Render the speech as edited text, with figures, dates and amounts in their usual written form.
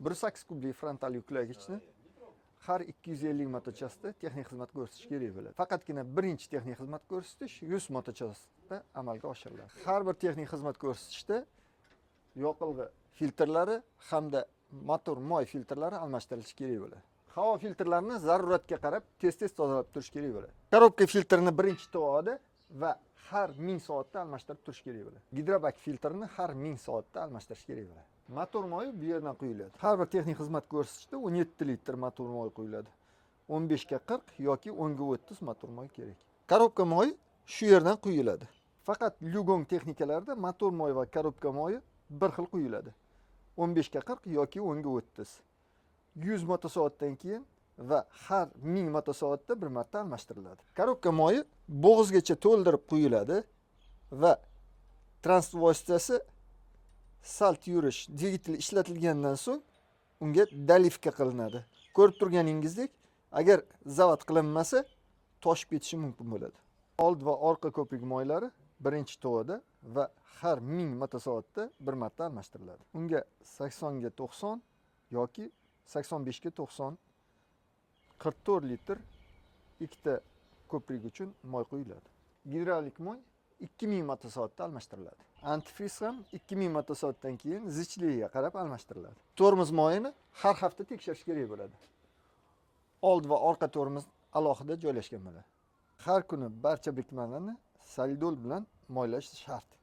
108 kubli frontal yuklagichni har 250 motochasda texnik xizmat ko'rsatish kerak bo'ladi. Faqatgina birinchi texnik xizmat ko'rsatish 100 motochasda amalga oshiriladi. Har bir texnik xizmat ko'rsatishda yoqilg'i filtrlari hamda motor moy filtrlari almashtirilishi kerak bo'ladi. Havo filtrlarini zaruratga qarab tez-tez tozalab turish kerak bo'ladi. Korobka filtrini birinchi TOda va har 1000 soatda almashtirib turish kerak bo'ladi. Gidrobak filtrini har 1000 soatda almashtirish kerak bo'ladi. Motor moyi bu yerdan quyiladi. Har bir texnik xizmat ko'rsatishda 17 litr motor moyi quyiladi. 15 ga 40 yoki 10 ga 30 motor moy kerak. Korobka moyi shu yerdan quyiladi. Faqat Lyugong texnikalarida motor moyi va korobka moyi bir xil quyiladi. 15 ga 40 yoki 10 ga 30. 100 motosoatdan keyin va har 1000 motosoatda bir marta almashtiriladi. Korobka moyi bo'g'izgacha to'ldirib quyiladi va transport vositasi salt yurish dvigatel ishlatilgandan so'ng unga доливка qilinadi. Ko'rib turganingizdek, agar zavod qilinmasa, toshib ketishi mumkin bo'ladi. Old va orqa ko'prik moylari birinchi TOda va har 1000 motosoatda bir marta almashtiriladi. Unga 80 ga 90 yoki 85 ga 90 44 litr ikkita ko'prik uchun moy quyiladi. Gidravlik moy 2000 motosoatda almashtiriladi. Antifriz ham 2000 motosoatdan keyin zichligiga qarab almashtiriladi. Tormoz moyini har hafta tekshirish kerak bo'ladi. Old va orqa tormoz alohida joylashgan bo'ladi. Har kuni barcha birikmalarni solidol bilan moylash shart.